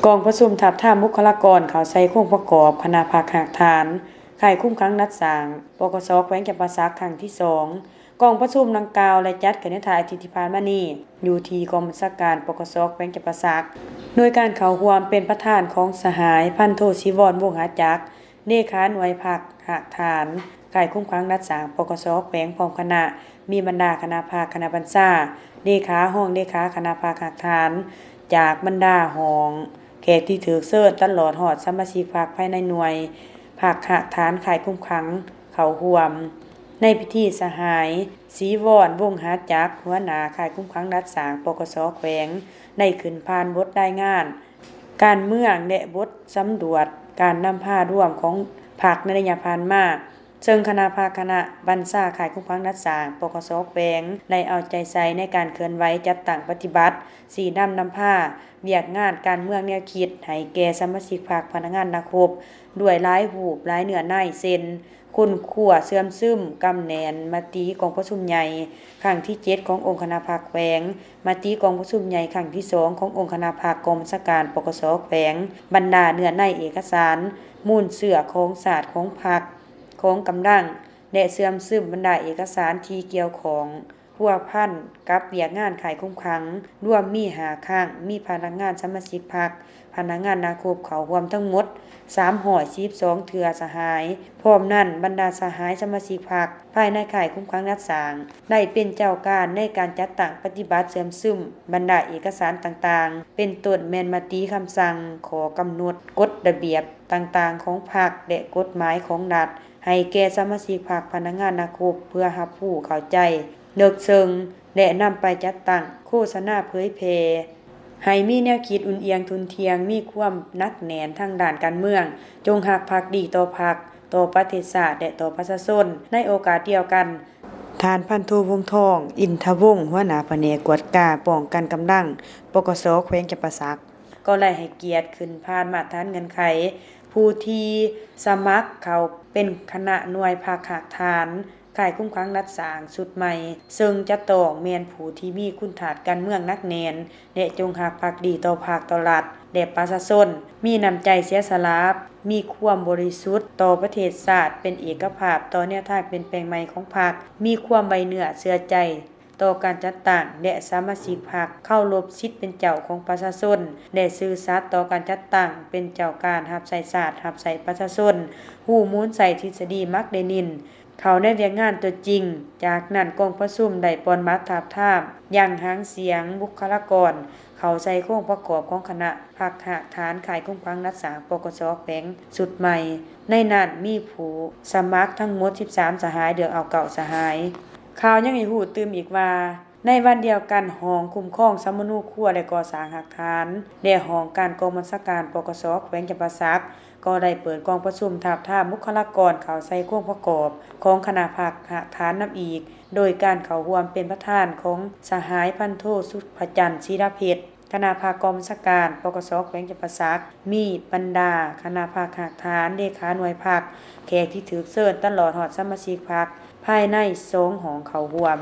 ກອງປະຊຸມທາບທາມບຸກຄະລາກອນເຂົ້າໃສ່ໂຄງປະກອບຄະນະພັກຮາກຖານ ຄ້າຍຄຸມຂັງລັດສ້າງ ປກສ ແຂວງຈຳປາສັກ ຄັ້ງທີສອງ. ກອງປະຊຸມດັ່ງກ່າວ ໄດ້ຈັດຂຶ້ນໃນທ້າຍອາທິດທີ່ຜ່ານມານີ້ ຢູ່ທີ່ກອງບັນຊາການ ປກສ ແຂວງຈຳປາສັກ ໂດຍການເຂົ້າຮ່ວມເປັນປະທານຂອງສະຫາຍ ພັນໂທ ສີວອນ ວົງຫາຈັກ ເລຂາໜ່ວຍພັກຮາກຖານ ຄ້າຍຄຸມຂັງລັດສ້າງ ປກສ ແຂວງ ພ້ອມຄະນະ, ມີບັນດາຄະນະພັກ, ຄະນະບັນຊາ, ເລຂາ, ຮອງເລຂາຄະນະພັກຮາກຖານ ຈາກບັນດາຫ້ອງ, ແຂກທີ່ຖືກເຊີນ ຕະຫຼອດຮອດສະມາຊິກພັກພາຍໃນໜ່ວຍພັກຮາກຖານຄ້າຍຄຸມຂັງເຂົ້າຮ່ວມ. ໃນພິທີ ສະຫາຍ ສີວອນ ວົງຫາຈັກ ຫົວໜ້າຄ້າຍຄຸມຂັງລັດສ້າງ ປກສ ແຂວງ ໄດ້ຂຶ້ນຜ່ານບົດລາຍງານການເມືອງ ແລະ ບົດສຳຫຼວດການນຳພາລວມຂອງພັກໃນໄລຍະຜ່ານມາ, ເຊິ່ງຄະນະພັກຄະນະບັນຊາຄ້າຍຄຸມຂັງລັດສ້າງ ປກສ ແຂວງ ໄດ້ເອົາໃຈໃສ່ໃນການເຄື່ອນໄຫວຈັດຕັ້ງປະຕິບັດ, ຊີ້ນຳນຳພາວຽກງານການເມືອງແນວຄິດໃຫ້ແກ່ສະມາຊິກພັກພະນັກງານນັກຮົບ ດ້ວຍຫຼາຍຮູບຫຼາຍເນື້ອໃນ ເຊັ່ນ ຄົ້ນຄວ້າເຊື່ອມຊຶມກຳແໜ້ນມະຕິກອງປະຊຸມໃຫຍ່ຄັ້ງທີເຈັດຂອງອົງຄະນະພັກແຂວງ, ມະຕິກອງປະຊຸມໃຫຍ່ຄັ້ງທີສອງຂອງອົງຄະນະພັກກອງບັນຊາການ ປກສ ແຂວງ, ບັນດາເນື້ອໃນເອກະສານ ມູນເຊື້ອຂອງຊາດຂອງພັກ, ຂອງກຳລັງ ແລະ ເຊື່ອມຊຶມບັນດາເອກະສານທີ່ກ່ຽວຂ້ອງ ພົວພັນກັບວຽກງານຄ້າຍຄຸມຂັງ ລວມມີຫ້າຄັ້ງ, ມີພະນັກງານສະມາຊິກພັກ, ພະນັກງານນັກຮົບເຂົ້າຮ່ວມທັງໝົດສາມຮ້ອຍສີ່ສິບສອງເທື່ອສະຫາຍ. ພ້ອມນັ້ນ, ບັນດາສະຫາຍສະມາຊິກພັກພາຍໃນຄ້າຍຄຸມຂັງລັດສ້າງ ໄດ້ເປັນເຈົ້າການໃນການຈັດຕັ້ງປະຕິບັດເຊື່ອມຊຶມບັນດາເອກະສານຕ່າງໆ ເປັນຕົ້ນແມ່ນມະຕິ, ຄຳສັ່ງ, ຂໍ້ກຳນົດ, ກົດລະບຽບຕ່າງໆຂອງພັກ ແລະ ກົດໝາຍຂອງລັດ ໃຫ້ແກ່ສະມາຊິກພັກ, ພະນັກງານນັກຮົບ ເພື່ອຮັບຮູ້ເຂົ້າໃຈ ເລິກເຊິ່ງ ແລະ ນຳໄປຈັດຕັ້ງໂຄສະນາເຜີຍແຜ່ ໃຫ້ມີແນວຄິດອຸ່ນອຽງທຸ່ນທ່ຽງ, ມີຄວາມໜັກແໜ້ນທາງດ້ານການເມືອງ, ຈົ່ງຮັກພັກດີຕໍ່ພັກ, ຕໍ່ປະເທດຊາດ ແລະ ຕໍ່ປະຊາຊົນ. ໃນໂອກາດດຽວກັນ, ທ່ານ ພັນໂທ ວົງທອງ ອິນທະວົງ ຫົວໜ້າພະແນກກວດກາປ້ອງກັນກຳລັງ ປກສ ແຂວງຈຳປາສັກ ກໍໄດ້ໃຫ້ກຽດຂຶ້ນຜ່ານມາດຖານເງື່ອນໄຂ ຜູ້ທີ່ສະໝັກເຂົ້າເປັນຄະນະໜ່ວຍພັກຮາກຖານ ຄ້າຍຄຸມຂັງລັດສ້າງຊຸດໃໝ່, ເຊິ່ງຈະຕ້ອງແມ່ນຜູ້ທີ່ມີຄຸນທາດການເມືອງໜັກແໜ້ນ ແລະ ຈົງຮັກພັກດີຕໍ່ພັກ, ຕໍ່ລັດ ແລະ ປະຊາຊົນ, ມີນ້ຳໃຈເສຍສະຫຼະ, ມີຄວາມບໍລິສຸດຕໍ່ປະເທດຊາດ, ເປັນເອກະພາບຕໍ່ແນວທາງປ່ຽນແປງໃໝ່ຂອງພັກ, ມີຄວາມໄວ້ເນື້ອເຊື່ອໃຈ ຕໍ່ການຈັດຕັ້ງ ແລະ ສະມາຊິກພັກ ເຄົາລົບສິດເປັນເຈົ້າຂອງປະຊາຊົນ ແລະ ຊື່ສັດຕໍ່ການຈັດຕັ້ງ ເປັນເຈົ້າການຮັບໃຊ້ຊາດ, ຮັບໃຊ້ປະຊາຊົນ, ຮູ້ມູນໃຊ້ທິດສະດີມາກເລນິນ ເຂົ້າໃນວຽກງານຕົວຈິງ. ຈາກນັ້ນ ກອງປະຊຸມໄດ້ປ່ອນບັດທາບທາມຢ່າງຫາງສຽງບຸກຄະລາກອນ ເຂົ້າໃສ່ໂຄງປະກອບຂອງຄະນະພັກຮາກຖານຄ້າຍຄຸມຂັງລັດສ້າງ ປກສ ແຂວງຊຸດໃໝ່. ໃນນັ້ນມີຜູ້ສະໝັກທັງໝົດສິບສາມສະຫາຍ, ເລືອກເອົາເກົ້າສະຫາຍ. ຂ່າວຍັງໃຫ້ຮູ້ຕື່ມອີກວ່າ, ໃນວັນດຽວກັນ, ຫ້ອງຄຸ້ມຄອງສຳມະໂນຄົວ ແລະ ກໍ່ສ້າງຮາກຖານ ແລະ ຫ້ອງການກອງບັນຊາການ ປກສ ແຂວງຈຳປາສັກ ກໍໄດ້ເປີດກອງປະຊຸມທາບທາມບຸກຄະລາກອນເຂົ້າໃສ່ໂຄງປະກອບຂອງຄະນະພັກຮາກຖານນຳອີກ, ໂດຍການເຂົ້າຮ່ວມເປັນປະທານຂອງສະຫາຍ ພັນໂທ ສຸພະຈັນ ສີລາເພັດ ຄະນະພັກກອງບັນຊາການ ປກສ ແຂວງຈຳປາສັກ, ມີບັນດາຄະນະພັກຮາກຖານ, ເລຂາໜ່ວຍພັກ, ແຂກທີ່ຖືກເຊີນ, ຕະຫຼອດຮອດສະມາຊິກພັກພາຍໃນສອງຫ້ອງເຂົ້າຮ່ວມ.